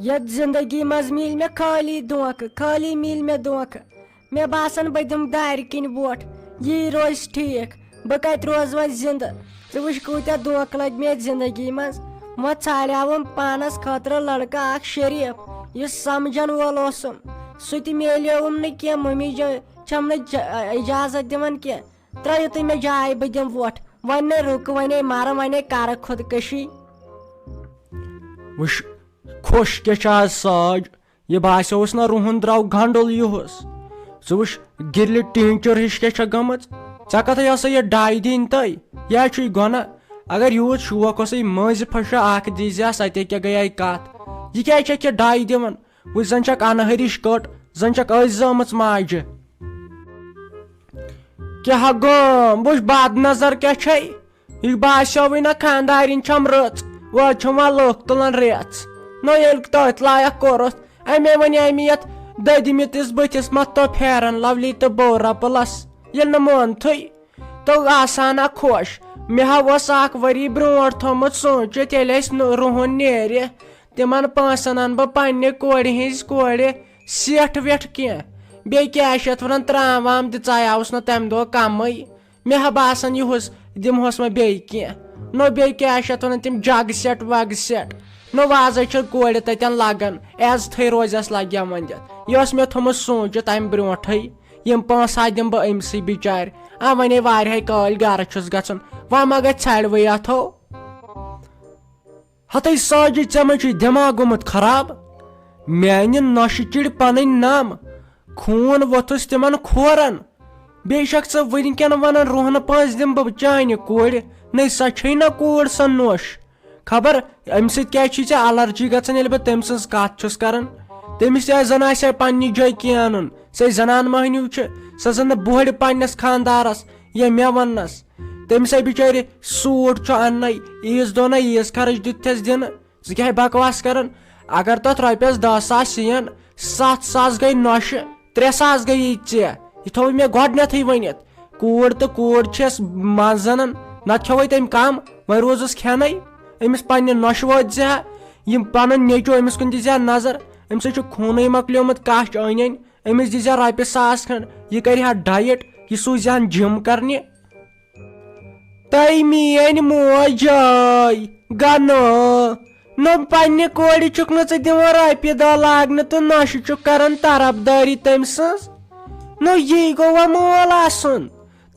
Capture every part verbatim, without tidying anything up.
یتھ زندگی منٛز میلۍ مےٚ خٲلی دھوکہٕ، خٲلی میلۍ مےٚ دھوکہٕ۔ مےٚ باسان، بہٕ دِمہٕ دارِ کِنۍ وۄٹھ، یی روزِ ٹھیٖک۔ بہٕ کتہِ روزٕ وۄنۍ زندٕ؟ ژٕ وٕچھ، کۭتیاہ دھوکہٕ لٔگۍ مےٚ یتھ زندگی منٛز۔ وۄنۍ ژھانڈیاوُم پانس خٲطرٕ لڑکہٕ اکھ شریف، یُس سمجھن وول اوسُم۔ سُہ تہِ میلیوم نہٕ کینٛہہ۔ مٔمی جا-، چھم نہٕ جا-، اجازت دِوان کینٛہہ۔ ترٛٲیِو تُہۍ مےٚ جاے، بہٕ دِمہٕ وۄٹھ۔ وۄنۍ نے رُکہٕ، وۄنۍ نے مرٕ، وۄنۍ نے کرٕ خودکشی۔ وٕچھ، خۄش کیٛاہ چھِ آز ساج۔ یہِ باسیوس نہ رُہُن درٛاو گنڈُل یُہُس۔ ژٕ وٕچھ، گِرلہِ ٹینچر ہِش کیٛاہ چھےٚ گٔمٕژ۔ ژےٚ کتھے ٲسے یہِ ڈاے دِنۍ تہٕ؟ یہِ ہا چھُے گۄناہ۔ اگر یوٗت شوق اوسے مٔنٛزۍ پھٔشہ اکھ دیٖزِ ہا، سۄ تہِ کیٛاہ گٔیے کتھ؟ یہِ کیٛازِ چھکھ یہِ ڈاے دِوان؟ وٕچھ، زن چھکھ انہرِش کٔٹ، زن چھکھ أسۍ زٲمٕژ ماجہِ۔ کیٛاہ گوم؟ وٕچھ، بد نظر کیٛاہ چھے؟ یہِ باسیوٕے نہ خاندارِنۍ چھم رٕژ، وۄنۍ چھم وۄنۍ لُکھ تُلان ریژھ۔ نہ ییٚلہِ تٔتھۍ لایق کوٚرُتھ، اَمے وَنے اَمہِ یَتھ دٔدمِتِس بٕتھِس مہ تو پھیرن لَولی تہٕ بورہ پٕلَس۔ ییٚلہِ نہٕ مونتھٕے، تو آسان ہا خۄش۔ مےٚ ہا اوس اکھ ؤری برونٛٹھ تھوٚمُت سوٗنٛچِتھ، ییٚلہِ اَسہِ نہٕ رُہُن نیرِ، تِمن پونٛسن اَنہٕ بہٕ پننہِ کورِ ہِنٛزِ کورِ سیٹھ ویٹھ کینٛہہ۔ بیٚیہِ کیٛاہ چھِ یَتھ وَنان، ترٛام وام دِژایاوُس نہٕ تَمہِ دۄہ کَمٕے۔ مےٚ ہا باسان، یِہُس دِمہوس وۄنۍ بیٚیہِ کینٛہہ۔ نو بیٚیہِ کیٛاہ چھِ اَتھ وَنان، تِم جگ سیٹ وگ سیٹ۔ نو وازَے چھِ کورِ تَتٮ۪ن لَگان، عزتھٕے روزٮ۪س لَگہِ یَمَن دِتھ۔ یہِ اوس مےٚ تھوٚمُت سوٗنٛچِتھ اَمہِ برٛونٛٹھٕے، یِم پونٛسہٕ ہا دِمہٕ بہٕ أمۍسٕے بِچارِ۔ آ، وۄنۍ ہے واریاہے کٲلۍ گَرٕ چھُس گژھان، وۄنۍ ما گژھِ ژھرِوٕے اَتھو؟ ہتے ساجہِ، ژےٚ ما چھُے دٮ۪ماغ گوٚمُت خراب؟ میانہِ نۄشہِ چِڑ پنٕنۍ نم، خوٗن ووٚتھُس تِمن کھورن۔ بیٚیہِ چھکھ ژٕ وٕنکٮ۪ن ونان، روہنہٕ پٲنٛسہِ دِمہٕ بہٕ چانہِ کورِ؟ نے، سۄ چھے نہ کوٗر سۄ نۄش۔ خبر أمۍ سۭتۍ کیٛازِ چھُے ژےٚ الرجی گژھان، ییٚلہِ بہٕ تٔمۍ سٕنٛز کتھ چھُس کران؟ تٔمِس تہِ آسہِ زن آسہِ ہا پننہِ جایہِ کینٛہہ انُن۔ سۄ زنان مٔہنیو چھِ، سۄ زن نہٕ بۄہرِ پننِس خاندارس یا مےٚ وننس۔ تٔمِس ہے بِچٲرِ سوٗٹ چھُ اَننَے، عیٖذ دۄہ نَے عیٖذ خرٕچ دیُت تھٮ۪س دِنہٕ۔ ژٕ کیٛاہ ہے بکواس کران؟ اگر تَتھ رۄپیَس دَہ ساس یِیَن، ستھ ساس گٔے نۄشہِ، ترٛےٚ ساس گٔیی ژےٚ۔ یہِ تھوٚوُے مےٚ گۄڈٕنٮ۪تھٕے ؤنِتھ۔ کوٗر تہٕ کوٗر چھَس منٛز زَنان، نَتہٕ کھٮ۪وَے تٔمۍ کَم، وۄنۍ روٗزُس کھٮ۪نَے۔ أمِس پنٛنہِ نۄشہِ وٲتۍ زِ ہا، یِم پَنُن نیٚچوٗ أمِس کُن دِژ ہا نظر، أمِس ہے چھُ خوٗنٕے مۄکلیومُت، کَچھ أنۍ أنۍ۔ أمِس دِژ ہا رۄپیہِ ساس کھنٛڈ، یہِ کَرِ ہا ڈایٹ، یہِ سوٗزِ ہَن جِم کرنہِ۔ تۄہہِ میٲنۍ موج جاے گنو۔ نہ پننہِ کورِ چھُکھ نہٕ ژٕ دِوان رۄپیہِ دہ لاگنہٕ تہٕ نہ چھُ چھُکھ کران طرفدٲری تٔمۍ سٕنٛز۔ نہ یی گوٚوا مول آسُن۔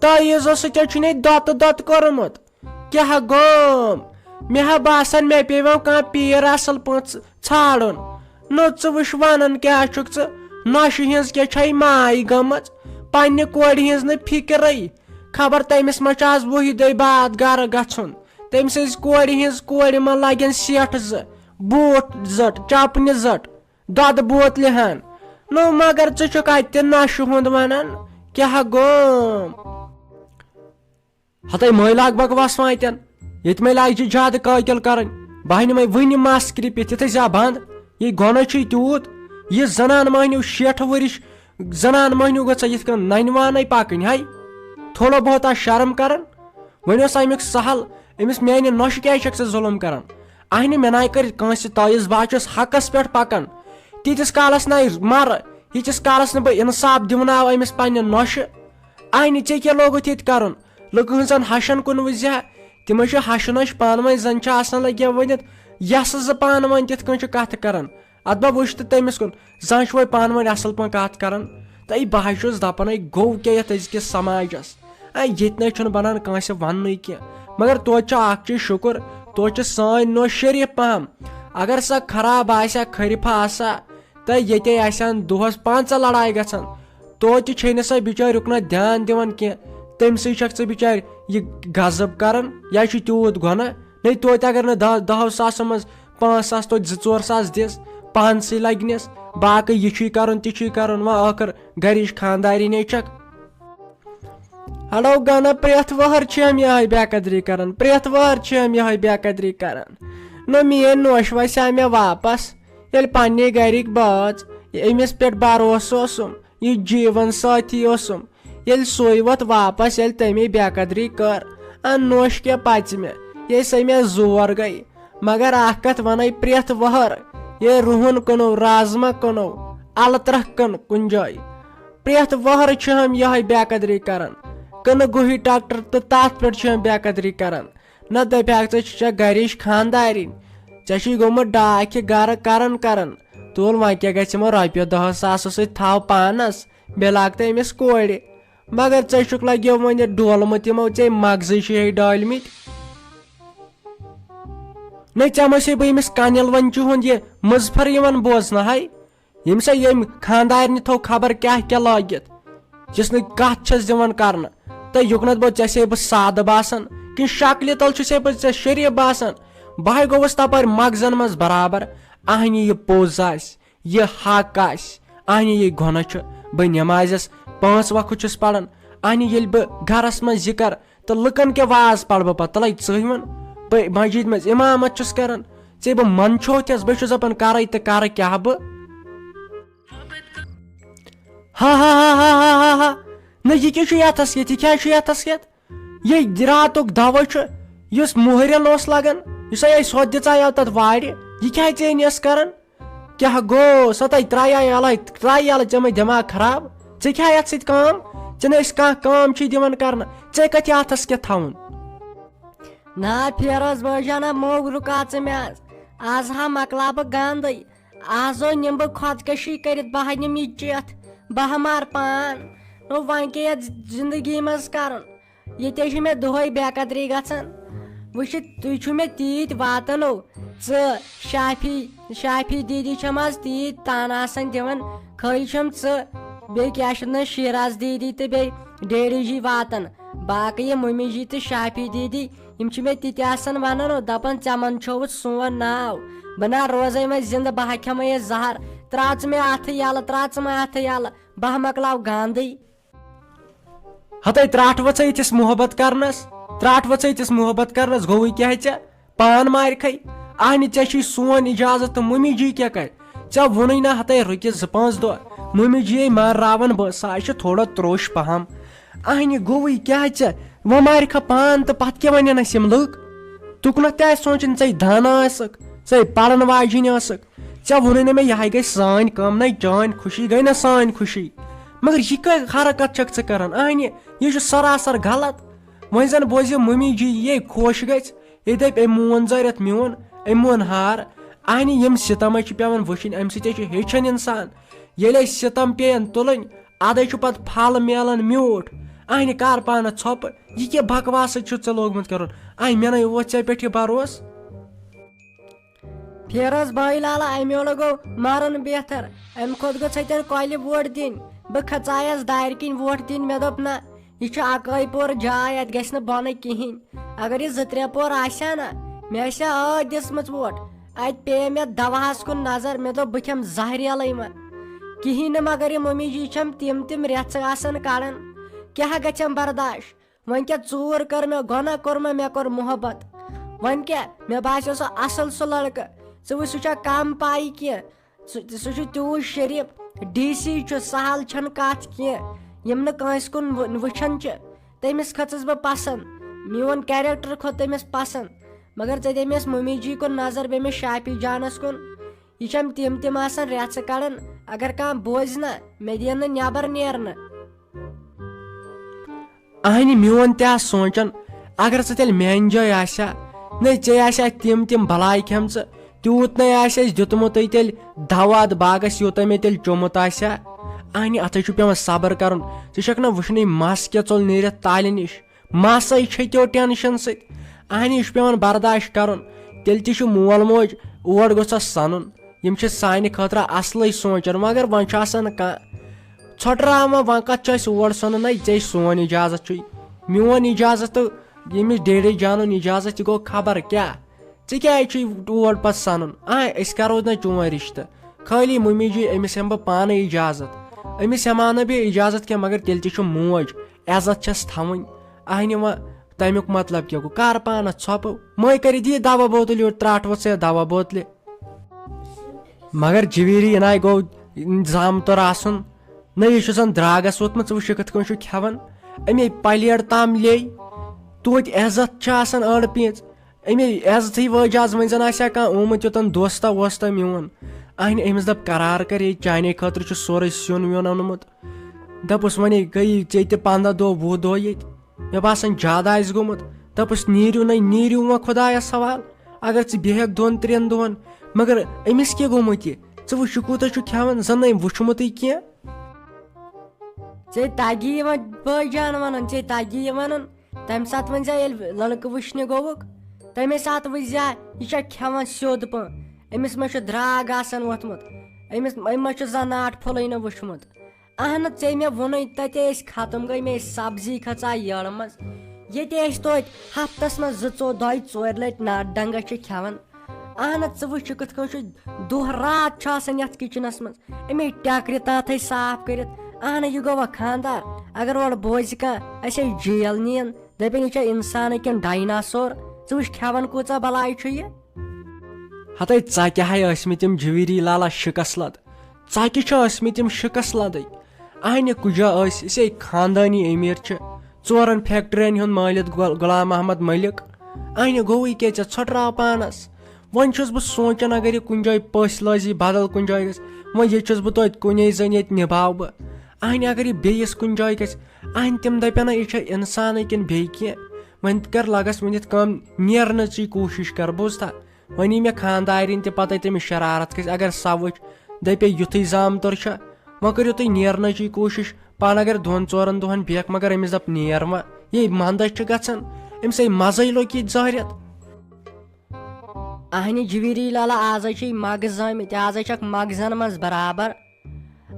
تۄہہِ عیٖزو سۭتۍ چھُ نے دۄتہٕ دۄتہٕ کوٚرمُت۔ کیٛاہ گوم؟ مےٚ ہا باسان مےٚ پیٚیہِ وۄنۍ کانٛہہ پیٖر اصل پٲٹھۍ ژھانڈُن۔ نہ ژٕ وٕچھ ونان کیٛاہ چھُکھ ژٕ؟ نۄشہِ ہٕنٛز کیٛاہ چھے ماے گٔمٕژ؟ پننہِ کورِ ہٕنٛز نہٕ فکرٕے۔ خبر تٔمِس ما چھُ آز وُہہِ دۄہہِ بعد گرٕ گژھُن؟ تٔمۍ سٕنٛزِ کورِ ہٕنٛز کورِ ما لگن سیٹھ زٕ، بوٗٹھ زٔٹ، چپنہِ زٔٹ، دۄدٕ بوتلہِ ہن؟ نو مگر ژٕ چھُکھ اتہِ تہِ نشہٕ ہُنٛد ونان، کیٛاہ گوم؟ ہتے مٲے لاگ بکواس وانتٮ۪ن، ییٚتہِ مے لاگہِ زیادٕ قٲقِل کرٕنۍ۔ بہٕ ہا نِمے وُنہِ مس کرٛپِتھ، یہِ تھٲے زِ ہا بنٛد۔ یہِ گۄناہ چھُے تیوٗت، یہِ زنان مٔہنیو شیٹھ ؤرِش زنان مٔہنیو گٔژھ یِتھ کٔنۍ ننہِ وانَے پکٕنۍ ہاے۔ تھوڑا بہت آ شرم کران۔ وۄنۍ اوس امیُک سہل، أمِس میانہِ نۄشہِ کیازِ چھکھ ژٕ ظلم کران؟ اہنہِ مےٚ ناے کٔرِتھ کٲنٛسہِ تٲیٖز، بہٕ ہا چھُس حقس پٮ۪ٹھ پکان۔ تیٖتِس کالس ناے مرٕ، ییٖتِس کالس نہٕ بہٕ انصاف دِوناو أمِس پننہِ نۄشہِ۔ اہنہِ ژےٚ کیٛاہ لوگُتھ ییٚتہِ کرُن؟ لُکہٕ ہٕنٛزن ہشن کُن وٕچھ زِ ہا، تِمے چھِ ہشہِ نۄشہِ پانہٕ ؤنۍ زن چھِ آسان لگیا ؤنِتھ، یس زٕ پانہٕ ؤنۍ تِتھ کٔنۍ چھِ کتھٕ کران۔ ادٕ بہ وٕچھ تہٕ تٔمِس کُن، زانٛہہ چھِ وۄنۍ پانہٕ ؤنۍ اصل پٲٹھۍ کتھ کران۔ تہٕ یہِ بہٕ ہا چھُس دپان، ہے گوٚو کیٛاہ یتھ أزکِس سماجس؟ ہے ییٚتہِ نَے چھُنہٕ بنان کٲنٛسہِ وننُے کینٛہہ۔ مگر توتہِ چھُ اکھ چیٖز شُکر، توتہِ چھِ سٲنۍ نوٚو شریٖف پہم۔ اگر سۄ خراب آسہِ ہا، خرفہ آسہِ ہا، تہٕ ییٚتے آسہِ ہن دۄہس پانٛژھ لڑایہِ گژھان۔ توتہِ چھے نہٕ سۄ بِچٲرۍ یُکنتھ دیان دِوان کینٛہہ۔ تٔمۍ سٕے چھکھ ژٕ بِچارِ یہِ غضب کران، یا چھُ تیوٗت گۄناہ؟ نے توتہِ اگر نہٕ دہ، دہو ساسو منٛز پانٛژھ ساس توتہِ زٕ ژور ساس دِس، پانسٕے لگنس۔ باقٕے یہِ چھُے کرُن، تہِ چھُے کرُن، وۄنۍ ٲخٕر گرِچ خانداری نے چھکھ۔ ہڑو گنہ پرٛٮ۪تھ وہر چھِ أمۍ یِہوٚے بے قدری کران، پرٛٮ۪تھ وہر چھِ أمۍ یِہوٚے بے قدری کران۔ نہ میٲنۍ نوش وسہِ ہا مےٚ واپس، ییٚلہِ پننہِ گرِکۍ بٲژ، یہِ أمِس پٮ۪ٹھ بھروسہٕ اوسُم، یہِ جیٖون سٲتھی اوسُم، ییٚلہِ سُے ووت واپس، ییٚلہِ تٔمۍ بے قدری کٔر، اَن نوش کیٛاہ پژِ مےٚ، ییٚلہِ سۄ مےٚ زور گٔے۔ مگر اکھ کتھ ونَے پرٛٮ۪تھ وہر، یے رُہُن کٕنو، رازما کٕنو، الہٕ ترٛکھ کٕن کُنہِ جایہِ۔ پرٛٮ۪تھ وہرٕ چھِ ہم یِہوٚے بے قدری کران۔ کٕنہٕ گوہی ٹریکٹر تہٕ تتھ پٮ۪ٹھ چھِ ہم بے قدری کران۔ نہ دپیاکھ ژٕ چھےٚ گرِچ خاندارِنۍ، ژےٚ چھُے گوٚمُت ڈاکھِ گرٕ کران کران۔ تُل وۄنۍ کیٛاہ گژھِ یِمو رۄپیو دہو ساسو سۭتۍ، تھاو پانس، بیٚیہِ لاگ تہٕ أمِس کورِ۔ مگر ژےٚ چھُکھ لگیو وۄنۍ یہِ ڈولمُت، یِمو ژےٚ مغزٕے چھِ ہے ڈٲلمٕتۍ۔ نہ ژےٚ ما چھے بہٕ أمِس کنِل وۄنۍ چُہُنٛد یہِ مظفر یِوان بوزنہٕ ہاے؟ ییٚمہِ سا ییٚمہِ خانٛدارنہِ تھوٚو خبر کیٛاہ کیٛاہ لٲگِتھ، یُس نہٕ کتھ چھس دِوان کرنہٕ۔ تہٕ یُکنتھ بہٕ ژےٚ سے بہٕ سادٕ باسان، کِنہٕ شکلہِ تل چھُسے بہٕ ژےٚ شریف باسان؟ بہٕ ہاے گوٚوُس تپٲرۍ مغزن منٛز برابر۔ اہنہِ یہِ پوٚز آسہِ، یہِ حق آسہِ، اہنہِ یہِ گۄناہ چھُ۔ بہٕ نمازس پانٛژھ وقت چھُس پران، اہنہِ ییٚلہِ بہٕ گرس منٛز ذکر تہٕ لُکن کیٛاہ واز پرٕ بہٕ پتہٕ؟ تلے ژٕے ووٚن، بہٕ مسجد منٛز امامت چھُس کران، ژےٚ بہٕ منٛدچھوتھس، بہٕ چھُس دپان کرے تہٕ کرٕ کیٛاہ بہٕ؟ ہا ہا ہا ہا ہا ہا ہا۔ نہ، یہِ کیٛاہ چھُ یتھس کیتھ؟ یہِ کیٛاہ چھُ یتھس کیتھ؟ یہِ راتُک دوا چھُ، یُس مُہرٮ۪ن اوس لگان، یُس ہے اَسہِ ہۄتھ دِژایو تتھ وارِ، یہِ کیٛاہ ژےٚ أنۍ یَس کران؟ کیٛاہ گوٚو؟ سۄ تَے ترٛایہِ یَلَے، ترٛایہِ یَلہٕ، ژےٚ مَے دٮ۪ماغ خراب؟ ژےٚ کیٛاہ یَتھ سۭتۍ کٲم؟ ژےٚ نہٕ أسۍ کانٛہہ کٲم چھی دِوان کرنہٕ، ژےٚ کَتھِ اَتھَس کیٛاہ تھاوُن؟ نا فیروز بٲجانہ، موگ رُکاو ژٕ مےٚ آز۔ آز ہا مۄکلاو بہٕ گنٛدٕے۔ آز ہو نِمہٕ بہٕ خۄدکٔشی کٔرِتھ، بہٕ ہا نِمہٕ یہِ چٮ۪تھ، بہٕ ہا مارٕ پان۔ نو وۄنۍ کیٛاہ یَتھ زندگی منٛز کرُن؟ ییٚتے چھِ مےٚ دۄہے بے قدری گژھان۔ وٕچھِو، تُہۍ چھِو مےٚ تیٖتۍ واتان ہو۔ ژٕ، شافی، شافی دیدی چھَم آز تیٖتۍ تانہٕ آسان دِوان۔ خٲلی چھَم ژٕ، بیٚیہِ کیٛاہ چھِ نہٕ شیراز دیدی تہٕ بیٚیہِ ڈیڈی جی واتان۔ باقٕے یِم مُمی جی تہٕ شافی دیدی، یِم چھِ مےٚ تِتہِ آسان وَنان ہو، دَپان، "ژےٚ منٛدچھووُتھ سون ناو۔ بہٕ نہ روزَے وۄنۍ زِندٕ، بہٕ ہا کھٮ۪مَے یہِ زَہر۔ ترٛاو ژٕ مےٚ اَتھٕ یَلہٕ، ترٛاو ژٕ مےٚ اَتھٕ یَلہٕ، بہٕ ہا مۄکلاو گاندٕے۔" ہتے ترٛٹھ وژھے یِتھِس محبت کرنس، ترٛٹھ وژھے یِتھِس محبت کرنس، گوٚوٕے کیٛاہ ژےٚ؟ پان مارکھے۔ اہنہِ، ژےٚ چھُے سون اجازت تہٕ مُمی جی کیٛاہ کرِ؟ ژےٚ ووٚنُے نہ ہتے رُکہِ زٕ پانٛژھ دۄہ، مُمی جی یے مارراوان بہٕ، سۄ آسہِ تھوڑا تروٚش پہم۔ اہنہِ، گوٚوٕے کیٛاہ ژےٚ؟ وۄنۍ مارکھا پان تہٕ پتہٕ کیٛاہ ونن اسہِ یِم لُکھ؟ تُکنتھ تہِ آسہِ سونٛچُن، ژے دانا ٲسٕکھ، ژے پرن واجِنۍ ٲسٕکھ۔ ژےٚ ووٚنُے نہ مےٚ، یہِ ہاے گژھِ سٲنۍ کٲم، نہ چٲنۍ خوشی گٔے نہ سٲنۍ خوشی۔ مگر یہِ کیٛاہ حرکت چھکھ ژٕ کران؟ اہنہِ، یہِ چھُ سراسر غلط۔ وۄنۍ زن بوزِ مُمی جی یے خۄش گژھِ، یہِ دپہِ، "أمۍ مون زٲرِتھ میون، أمۍ مون ہار۔" اہنہِ، یِم ستم چھِ پٮ۪وان وٕچھِنۍ، امہِ سۭتۍ چھُ ہیٚچھان انسان۔ ییٚلہِ أسۍ ستم پیٚین تُلٕنۍ، ادے چھُ پتہٕ پھل میلان میوٗٹھ۔ اہنہِ، کر پانس ژھۄپہٕ، یہِ کیٛاہ بکواسٕے چھُ ژےٚ لوگمُت کرُن؟ اہنہِ، مےٚ نے اوس ژےٚ پٮ۪ٹھ یہِ بروسہٕ۔ فیروز بھائی لالا، اَمہِ وَلہٕ گوٚو مَرُن بہتر۔ اَمہِ کھۄتہٕ گوٚژھ اَتٮ۪ن کۄلہِ ووٹ دِنۍ۔ بہٕ کھژایَس دارِ کِنۍ ووٹ دِنۍ، مےٚ دوٚپ، "نہ، یہِ چھُ اَکٲے پور جاے، اَتہِ گژھِ نہٕ بۄنہٕ کِہیٖنۍ۔ اگر یہِ زٕ ترٛےٚ پور آسہِ ہا نہ، مےٚ آسہِ ہا ٲدۍ دِژمٕژ ووٹ۔" اَتہِ پیٚیہِ مےٚ دَواہَس کُن نظر، مےٚ دوٚپ، "بہٕ کھٮ۪مہٕ زَہرِیَلَے وۄنۍ۔" کِہیٖنۍ نہٕ، مگر یہِ مُمی جی چھَم تِم تِم رٮ۪ژھٕ آسان کَڑان، کیٛاہ گژھٮ۪م برداش؟ وۄنۍ کیٛاہ ژوٗر کٔر مےٚ، گۄناہ کوٚر مےٚ، مےٚ کوٚر محبت۔ وۄنۍ کیٛاہ؟ مےٚ باسیو سُہ اَصٕل سُہ لٔڑکہٕ۔ ژٕ وٕچھ، سُہ چھا کَم پایہِ کینٛہہ؟ سُہ، سُہ چھُ تیوٗت شریٖف، ڈی سی چھُ، سہل چھَنہٕ کَتھ کینٛہہ۔ یِم نہٕ کٲنٛسہِ کُن وٕ-، وٕچھان چھِ، تٔمِس کھٔژٕس بہٕ پَسنٛد۔ میون کیریکٹر کھوٚت تٔمِس پَسنٛد۔ مگر ژےٚ دِمٮ۪س مُمی جی کُن نظر، بیٚیہِ مےٚ شافی جانَس کُن۔ یہِ چھَم تِم تِم آسان رٮ۪ژھٕ کَڑان، اگر کانٛہہ بوزِ نہ، مےٚ دِیَن نہٕ نٮ۪بر نیرنہٕ۔ اہنہِ، میون تہِ آس سونٛچان، اگر ژٕ تیٚلہِ میانہِ جایہِ آسہِ ہا، نے ژےٚ آسہِ ہا تِم تِم بلاے کھٮ۪مژٕ، تیوٗت نے آسہِ اَسہِ دیُتمُتٕے تیٚلہِ دوا اَتھ باغس، یوٗتاہ مےٚ تیٚلہِ چوٚمُت آسہِ ہا۔ اہنہِ، اَتھے چھُ پٮ۪وان صبر کرُن، ژٕ چھَکھ نہ وٕچھنٕے مَس کیٛاہ ژوٚل نیٖرِتھ تالہِ نِش۔ مَسَے چھیٚتیو ٹٮ۪نشَن سۭتۍ۔ اَہنہِ، یہِ چھُ پٮ۪وان برداش کَرُن۔ تیٚلہِ تہِ چھُ مول موج اور گوٚژھس سَنُن۔ یِم چھِ سانہِ خٲطرٕ اَصلٕے سونٛچان، مگر وۄنۍ چھُ آسان کانٛہہ ژھۄٹراوان، وۄنۍ کَتھ چھُ اَسہِ اور سَنُن؟ نَے، ژےٚ سون اِجازت چھُے، میون اِجازت تہٕ ییٚمِس ڈیڈی جانُن اِجازت، یہِ گوٚو خبر کیٛاہ۔ ژےٚ کیٛازِ چھُے اور پَتہٕ سَنُن؟ آ، أسۍ کَرو نہٕ چون رِشتہٕ۔ خٲلی مُمی جی، أمِس ہٮ۪مہٕ بہٕ پانَے اِجازت۔ أمِس ہٮ۪مہٕ ہا نہٕ بیٚیہِ اِجازت کینٛہہ، مگر تیٚلہِ تہِ چھُ موج، عزت چھَس تھاوٕنۍ۔ اَہنہِ، وۄنۍ تَمیُک مطلب کیٛاہ گوٚو؟ کَر پانَس ژھۄپہٕ، مٔنٛزۍ کٔرِتھ دِیہِ دوا بوتل یورٕ، ترٛٹھ ؤژھ ہے دوا بوتلہِ۔ مگر جویری اِناے گوٚو زامتُر آسُن۔ نہ، یہِ چھُ زَن درٛاگَس ووتمُت، ژٕ وٕچھ یہِ کِتھ کٔنۍ چھُ کھٮ۪وان۔ اَمے پلیٹ تام لیٚے، توتہِ عزت چھِ آسان أڑ پیٖنٛژ۔ أمے عزتھٕے وٲج آز، وۄنۍ زن آسہِ ہا کانٛہہ آمُت یوٚتن دوستا ووستا میون۔ اہنہِ أمِس دپ، قرار کر، ییٚتہِ چانے خٲطرٕ چھُ سورُے سیُن ویُن اوٚنمُت۔ دپُس، وۄنۍ گٔیی ژےٚ تہِ پنٛداہ دۄہ، وُہ دۄہ ییٚتہِ۔ مےٚ باسان، زیادٕ آسہِ گوٚمُت۔ دپُس، نیٖرِو نے، نیٖرِو وۄنۍ خۄدایس حوال۔ اگر ژٕ بیٚہکھ دۄن ترٛٮ۪ن دۄہن، مگر أمِس کیٛاہ گوٚمُت یہِ؟ ژٕ وٕچھ، یہِ کوٗتاہ چھُ کھٮ۪وان، زن نہٕ أمۍ وُچھمُتٕے کینٛہہ۔ ژےٚ تگی یہِ وۄنۍ بٲے جان ونُن، ژےٚ تگی یہِ ونُن۔ تمہِ ساتہٕ ؤنۍ زِ ییٚلہِ لڑکہٕ وٕچھنہِ گوٚوُکھ، تمے ساتہٕ وٕچھ زِ یہِ چھا کھٮ۪وان سیوٚد پٲٹھۍ، أمِس ما چھُ دراگ آسان ووٚتھمُت، أمِس، أمۍ ما چھُ زناٹھ پھوٚلٕے نہٕ وٕچھمُت۔ اہنہٕ، ژےٚ مےٚ ووٚنُے، تتے أسۍ ختم گٔے، مےٚ سبزی کھژاے یٔڑ منٛز۔ ییٚتہِ أسۍ توتہِ ہفتس منٛز زٕ ژو، دۄیہِ ژورِ لٹہِ ناٹہِ ڈنگس چھِ کھٮ۪وان۔ اہنہٕ، ژٕ وٕچھ، یہِ کِتھ کٔنۍ چھُ دۄہ راتھ چھُ آسان یتھ کچنس منٛز۔ أمے ٹٮ۪کرِ تاتھے صاف کٔرِتھ۔ اہنہٕ، یہِ گوٚوا خاندار؟ اگر اورٕ بوزِ کانٛہہ، اسے جیل نِیَن، دپن، یہِ چھا انسانٕے کِنہٕ ڈایناسور؟ ژٕ وٕچھ، کھٮ۪وان کۭژاہ بلاے چھُ یہِ۔ ہتے، ژکہِ ہاے ٲسۍ مٕتۍ تِم جویری لالا شکس لد۔ ژکہِ چھِ ٲسۍ مٕتۍ تِم شکس لدٕے۔ اہنہِ کُجا ٲسۍ، أسے خاندٲنی امیر چھِ، ژورن فیکٹرین ہُنٛد مٲلِک غل-، غلام محمد ملک۔ اہنہِ گوٚوٕے کیٛاہ، ژےٚ ژھۄٹراو پانس۔ وۄنۍ چھُس بہٕ سونٛچان، اگر یہِ کُنہِ جایہِ پٔژھۍ لٲزی بدل کُنہِ جایہِ گژھِ، وۄنۍ ییٚتہِ چھُس بہٕ توتہِ کُنے زٔنۍ، ییٚتہِ نِباو بہٕ۔ اہنہِ اگر یہِ بیٚیِس کُنہِ جایہِ گژھِ، اہنہِ تِم دپن، یہِ چھا انسانٕے کِنہٕ بیٚیہِ کینٛہہ؟ وۄنۍ کر لگس ؤنِتھ کٲم، نیرنٕچی کوٗشش کر، بوٗزتھا؟ وۄنۍ یی مےٚ خاندارِنۍ تہِ پتہ، تٔمِس شرارت کھسہِ اگر سۄ وٕچھ، دپے، یُتھُے زامتُر چھا، وۄنۍ کٔرِو تُہۍ نیرنٕچی کوٗشش۔ پانہٕ اگر دۄن ژورن دۄہن بیٚہکھ، مگر أمِس دپ، نیر وۄنۍ، یے منٛدچھ چھِ گژھان، أمِس ہے مزے لوٚگ ییٚتہِ زٲرِتھ۔ اہنہِ جویری لالا، آزے چھِ مغز آمٕتۍ، آزے چھکھ مغزن منٛز برابر۔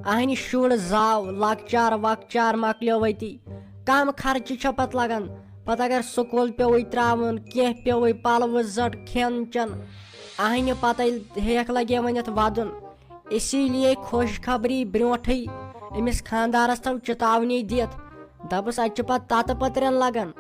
اہنہِ شُر زاو، لۄکچار وۄکچار مۄکلیو أتی۔ کم خرچہٕ چھےٚ پتہٕ لگان۔ پتہٕ اگر سکوٗل پیوٚوُے ترٛاوُن، کینٛہہ پیوٚوُے، پلوٕ زٹ، کھٮ۪ن چٮ۪ن۔ اہنہِ پتہٕ ییٚلہِ ہیٚکھ لگے ؤنِتھ ودُن۔ اسی لیے خوشخبری برونٹھٕے أمِس خاندارس تھاو چتاونی دِتھ۔ دپُس، اتہِ چھِ پتہٕ تتہٕ پترٮ۪ن لگان۔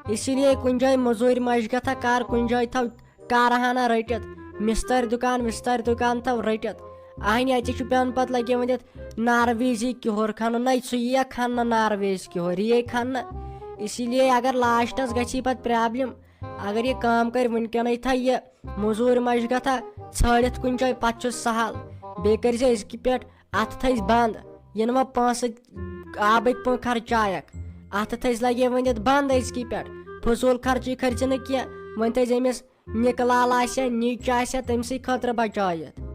اسی لیے کُنہِ جایہِ مٔزوٗرۍ مشگتھا کر، کُنہِ جایہِ تھاو کارہانہ رٔٹِتھ، مِستٲرۍ دُکان وِستٲرۍ دُکان تھاو رٔٹِتھ۔ اہنہِ اَتہِ چھُ پیوان پتہٕ لگے ؤنِتھ نارویزی کِہُر کھنُن، نَے سُہ یِیہِ کھننہٕ نارویز کِہُر، یِیے کھننہٕ۔ اسی لیے اگر لاسٹس گژھی پتہٕ پرابلم، اگر یہِ کٲم کرِ وٕنکیٚنٕے تھاو یہِ مٔزوٗرۍ مشگتھا ژھٲنٛڈِتھ کُنہِ جایہِ، پتہٕ چھُ سہل۔ بیٚیہِ کٔرۍ زِ أزکہِ پٮ۪ٹھ اتھٕ تھٲیزِ بند، یِنہٕ وۄنۍ پونٛسہٕ آبٕکۍ پٲٹھۍ خرچایکھ۔ اتھٕ تھٲیزِ لگے ؤنِتھ بند أزکی پٮ۪ٹھ، فضوٗل خرچی خرچہِ نہٕ کینٛہہ۔ وۄنۍ تھٲیزِ أمِس نِکہٕ لال آسہِ ہا، نِچ آسہِ ہا، تٔمۍ سٕے خٲطرٕ بچٲیِتھ۔